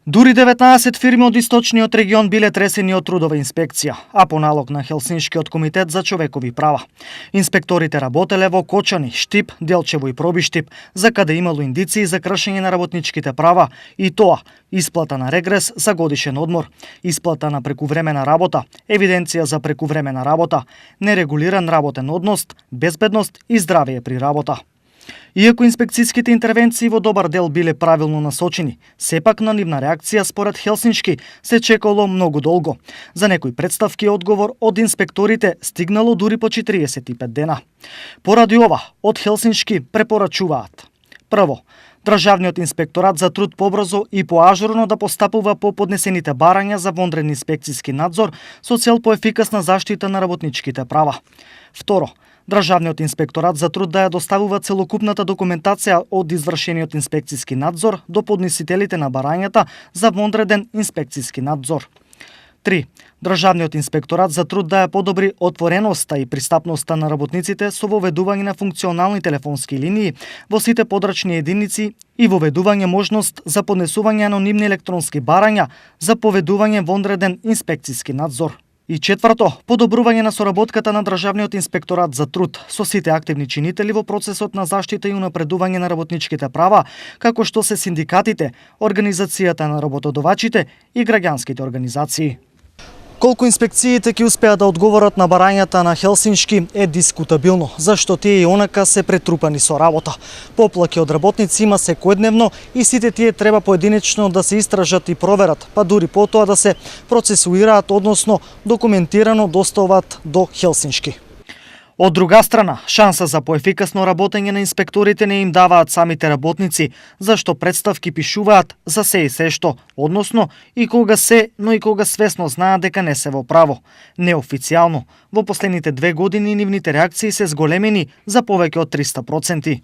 Дури 19 фирми од источниот регион биле тресени од трудова инспекција, а по налог на Хелсиншкиот комитет за човекови права. Инспекторите работеле во Кочани, Штип, Делчево и Пробиштип, за каде имало индиции за кршење на работничките права, и тоа исплата на регрес за годишен одмор, исплата на прекувремена работа, евиденција за прекувремена работа, нерегулиран работен однос, безбедност и здравје при работа. Иако инспекцијските интервенции во добар дел биле правилно насочени, сепак на нивна реакција според Хелсиншки се чекало многу долго. За некои представки одговор од инспекторите стигнало дури по 45 дена. Поради ова, од Хелсиншки препорачуваат: прво, Државниот инспекторат за труд побрзо и поажурно да постапува по поднесените барања за вонреден инспекцијски надзор со цел поефикасна заштита на работничките права. Второ, Државниот инспекторат за труд да ја доставува целокупната документација од извршениот инспекцијски надзор до поднесителите на барањата за вонреден инспекцијски надзор. 3. Државниот инспекторат за труд да ја подобри отвореноста и пристапноста на работниците со воведување на функционални телефонски линии во сите подрачни единици и воведување можност за поднесување анонимни електронски барања за поведување вонреден инспекцијски надзор. И четврто, подобрување на соработката на Државниот инспекторат за труд со сите активни чинители во процесот на заштита и унапредување на работничките права, како што се синдикатите, Организацијата на работодавачите и граѓанските организации. Колку инспекциите ќе успеат да одговорат на барањата на Хелсиншки е дискутабилно, зашто тие и онака се претрупани со работа. Поплаки од работници има секојдневно и сите тие треба поединечно да се истражат и проверат, па дури потоа да се процесуираат, односно документирано достават до Хелсиншки. Од друга страна, шанса за поефикасно работење на инспекторите не им даваат самите работници, зашто представки пишуваат за се и се што, односно и кога се, но и кога свесно знаат дека не се во право. Неофицијално, во последните 2 години нивните реакции се зголемени за повеќе од 300%.